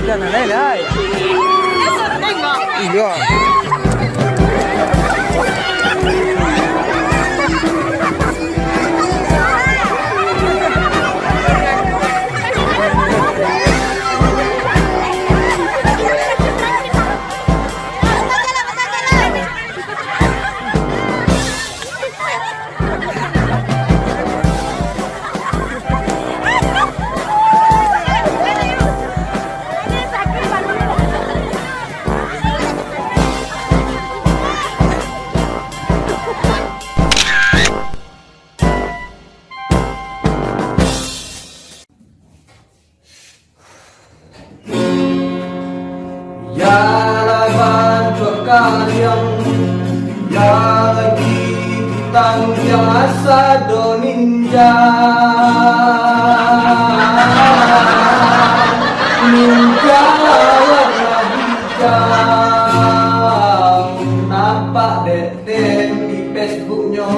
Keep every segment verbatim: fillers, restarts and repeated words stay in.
Iyo. Yalah bancuak kaliang, ya lagi kitang biasa do ninja. Ninja warna hijau, nampak dek den di Facebooknyo.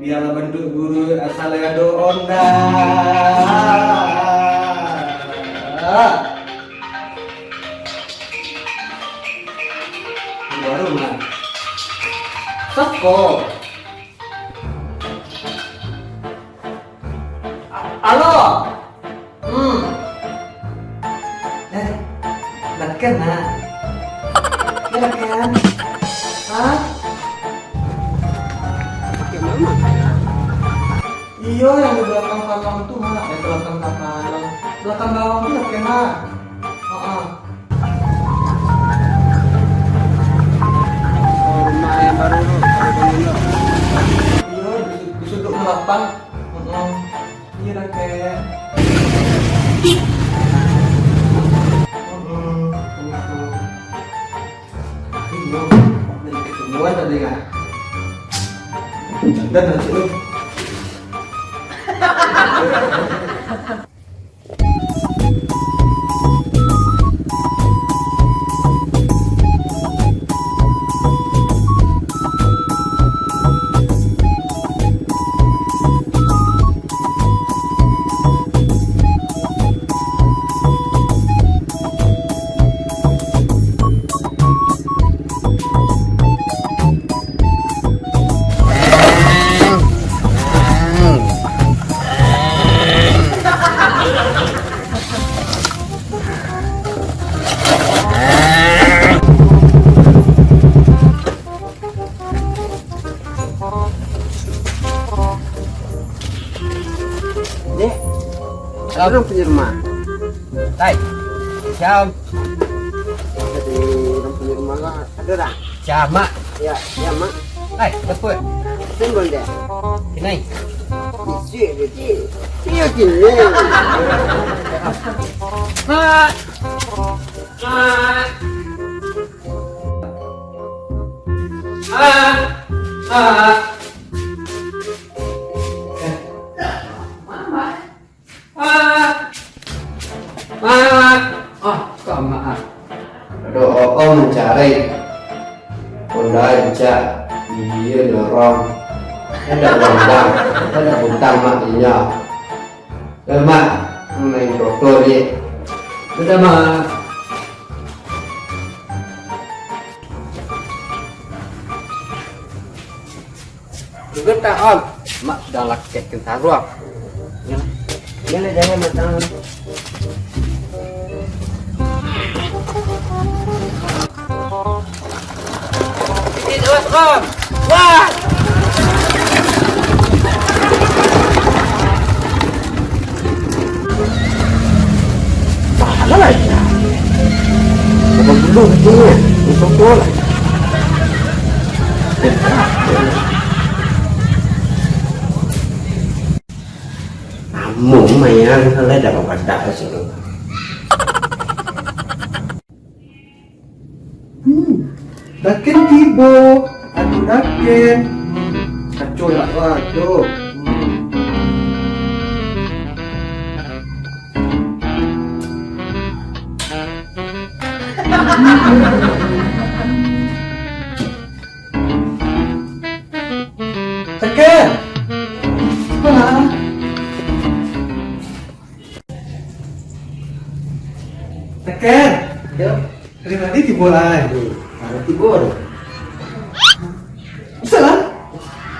Bialah bantuak guru, asal ado onda. Baru mah. Seko. A-, alo. Hmm. Eh, lah kan, nak? Ya lah kan? Hah? Pakai mama. Iyo, yang di belakang palang tu, Mak. Eh, belakang palang. Belakang gawang tu lah kan, Mak? Heeh. Oh, rumah yang baru tu, baru bangun tu. Iyo, di su-, di sudut malapang. Heeh. Iyo, dah, Kek. Heeh, betul. Iyo, dari ketemuan tadi lah. Jangan nanti lu. Dek, ado urang punyo rumah? Lai, siap. Jadi urang punyo rumah lah. Ado dah? Siap, Mak. Ya, ya, Mak. Lai, dapek. Simbol dia. Kinai. Isi, isi. Iyo, kinai. Mak. Mak. Ah, ah. Mama. Ah. Mama. Ah, kok Mama, ah? Aduh, Oom mancari. Onda dicak, iyo dorong. Indak gondang, indak butang mak inyo. Eh, Mak, main rokok je. Sudah, Mak. Juga tak, Om? Mak sudah lakek kentaro. Ya. Ini lah, jangan matang. Ini terus, Om. Wah! Salah aja. Apa belum dia? Itu tu lah. Amun mayang salah dah bapadah suruh. Hmm, daken tibo, anu daken. Hmm. Cok, nak, wah, cok. Hmm. Tekan. Mana? Tekan. Yo. Dari tadi tibo lai. Ada tibo tu. Bisa lah.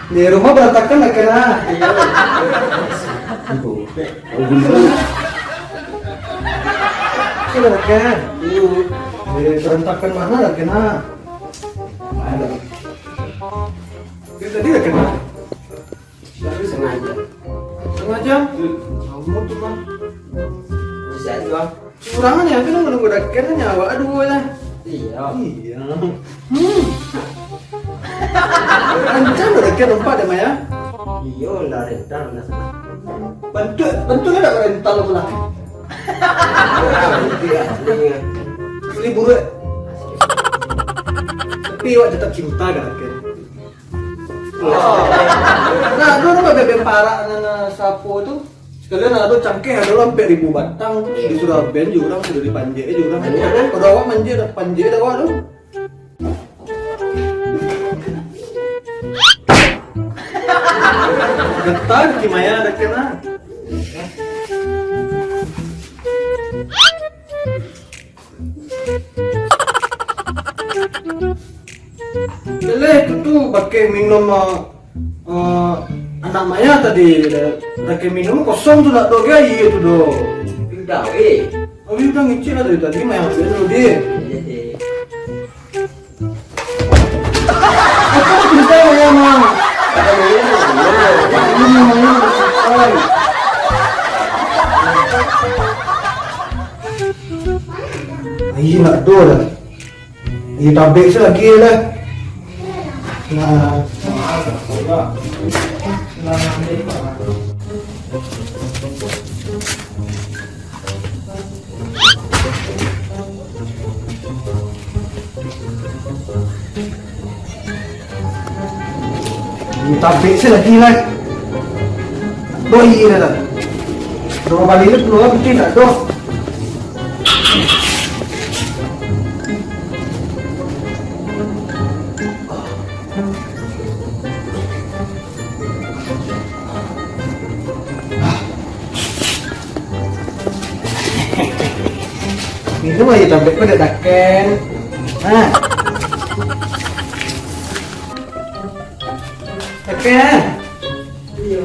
Di rumah berantakan lah kena. Tibo. Sudah kan? Iyo. Dari berantakan mana lah kena. Ada. Dari tadi lah kena. Tapi sengaja. Sengaja? Hmm. Kamu tu, Bang. Masih ada, Bang. Kurang aja, kan nunggu dakan nyawa dua lah. Iya. Iya. Hmm. Rancak udah dakan empat deh, Maya. Iya, ndak rental, ndak salah. Bantu, bantu lah ndak rental pula. Iya, iya. Seribu dua. Tapi awak tetap cinta kan, kan? Nah, dulu mah bebek parak nan sapo tu. Sekalian ado cangkeh, ado lah ampek ribu batang tu. Disuruh ben jo urang, sudah dipanjek jo urang. Banyak, kan? Kalau awak manjek, dak panjek dah awak tu. Getar, Ki Maya dah kena. Leleh tu, tu pakai minum, ah, ah, anak Maya tadi. Pakai minum kosong tu, nak doh gai aia tu doh. Udah, eh. Abi udah ngicik lah dari tadi, Maya ambil dulu, Di. Iya, Di. Apa tu kita Maya, Mang? Ada Maya, Maya. Ini Maya, Maya. Ai, nak doh dah. Iyo, tabek se lagi lah. Nah. Tabek se lagi lah. Doh, iyo lah. Doh, balik tu keluar, mungkin tak doh. Minum aja tabek ko dak dakan. Ha. Dakan. Iyo.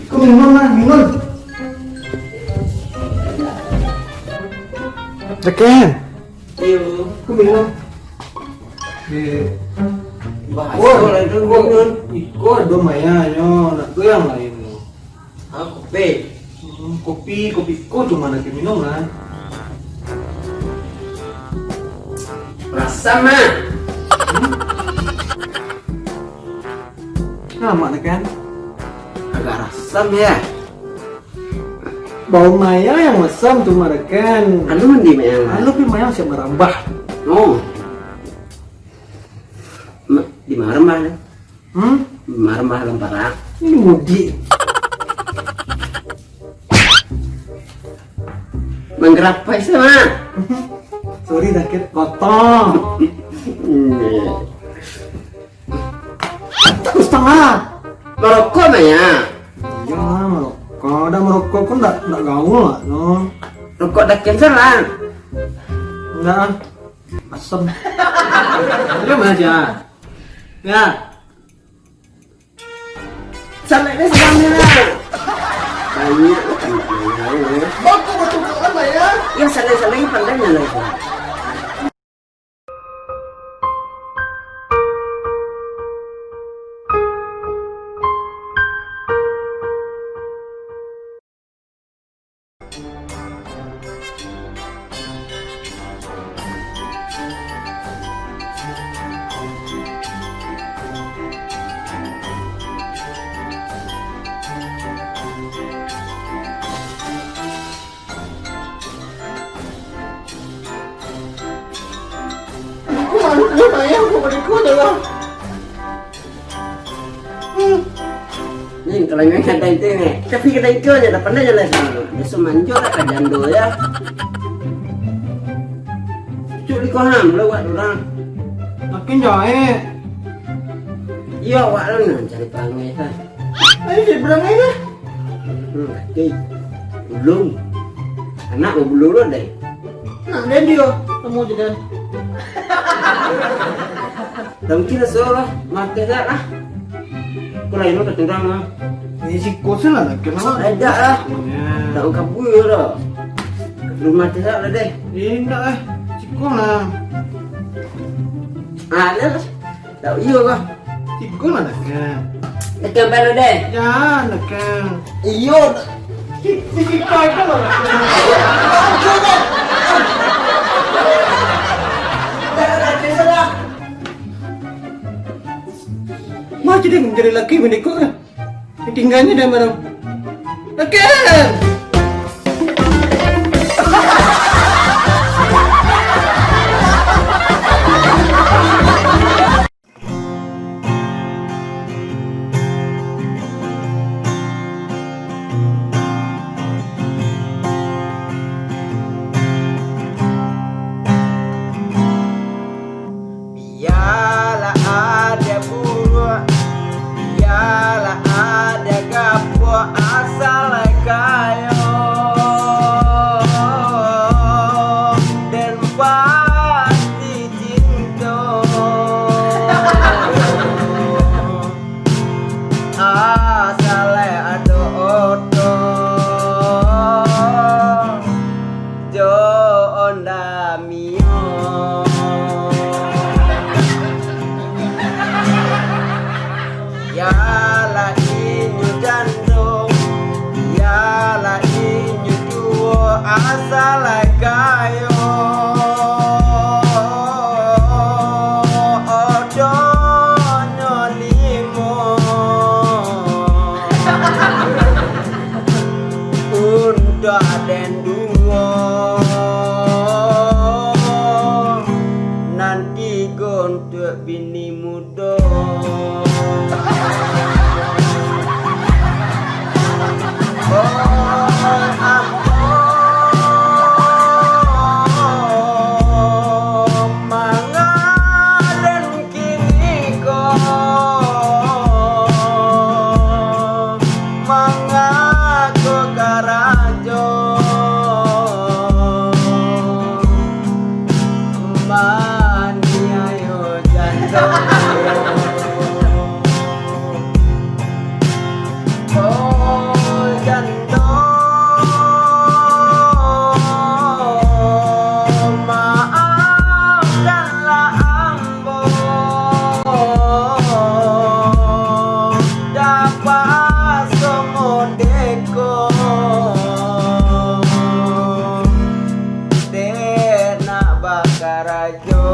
Ko minum lah, minum. Dakan. Iyo. Ko minum. Di Bahasa ko, lain kan ko, minum. Iko ado Maya nyo, nak tu yang lain tu. Ah, kopi. Hmm, kopi, kopi ko cuma nak minum lah. Rasam, ah. Hmm? Nah, mak kan? Agak rasam ya. Bau Maya yang masam tu, Marakan. Anu mandi Maya. Anu pi Maya siap marambah. No. Ma-, di mana mah? Hmm? Di mana mah lamparan? Ini mudik. Manggerapai sama. Sorry, sakit kotor. Iya. Satu setengah. Marokok, Maya? Iyo lah, marokok. Dak marokok pun dak, dak gaul lah, no. Rokok dak cancer lah. Dak, ah. Asam. Ayo, Maya. Ya. Sampai ni sedang ni lah. Banyak lah kan, Maya. Baku betul kan, Maya? Yang salah-salah yang pandai lah itu. Aku malu dulu, Maya, aku beriku je lah. Hmm. Kalau memang kadang tu, eh. Tapi kadang tu aja dah pandai jalan sama. Dia semanjur lah ka jando ya. Cucuk di koham, lewat orang. Makin jahek. Iyo, awak lah nak cari perangai kan. Ayo cari perangai lah. Hmm, kaki. Bulung. Anak mau bulung lah deh. Nak dia dia. Kamu je kan. Tak mungkin lah, so lah. Mati tak lah. Kau lain lah, tak curang lah. Ini si kos lah, nak kenal lah. Ada lah. Ya. Tak kabur lah. Rumah tu tak lah deh. Eh, indak eh. Siko lah. Ah, ada lah. Tak iyo lah. Siko lah, nak kan. Tekan baru deh. Ya, nak kan. Iyo. Si, si kita itu lah, nak kan. Dah, dah, dah, dah, dah. Macam dia menjadi laki menikah kan? Tinggalnya dah barang. Oke. Bialah ado buruak, bialah ado gapuak, asal lai kayo, den pasti cinto. Asal lai ado oto jo onda mio. Yalah inyo jando, yalah inyo tuo, asal lai kayo, otonyo limo. Untuak den duo, nan tigo untuak bini mudo. Oh, ambo mangaden kini ko, mangako karajo, maniayo jando. Oh, jando, maafkanlah ambo, tapaso modeko, dek nak bakarajo.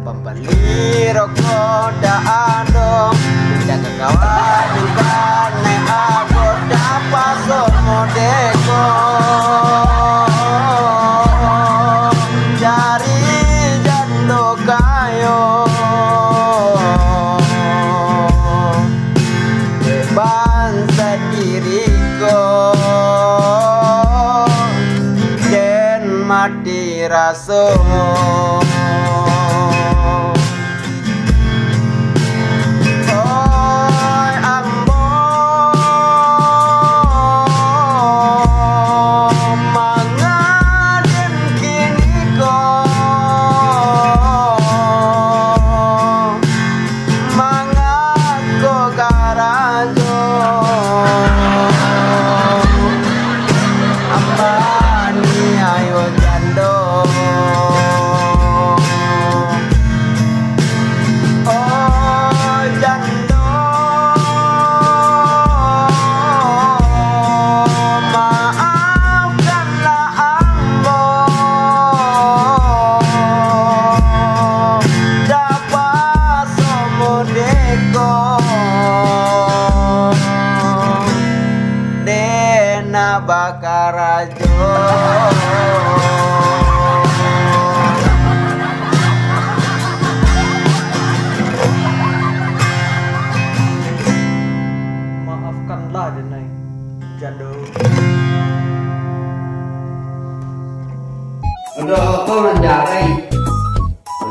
Pambali rokok dak ado, dak kakawa tingkah naik ago, tapaso modeko, cari jando kayo. Bangsa diri ko, den mati raso. Oi,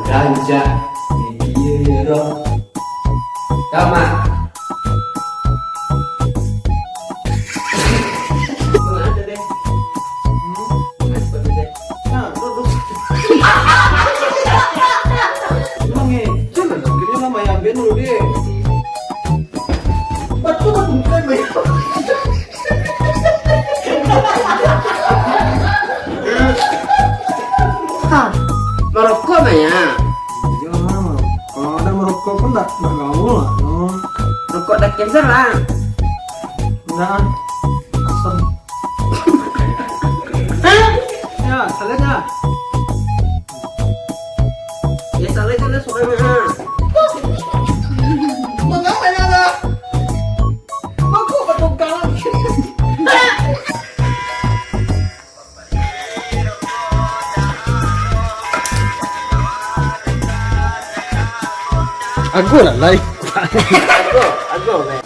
Rancak, media roh. Kama. Mana ada deh? Hmm? Mana sepatu deh? Nah, terus. Emang eh, jangan dong, kini nama yang benu deh. Betul betul kan, Bang? Hah, marokok banyak. Iyo lah, marokok. Kalau ada marokok pun ndak, ndak gaul lah. Hmm. Rokok dah cancer lah. Ndak, ah. Asam. Hah? Ya, salah aja. Ya, salah aja lah, suka mah. Mangapa ya lah? Mangko batukang. Ago lah, lai. Ago, ago, man.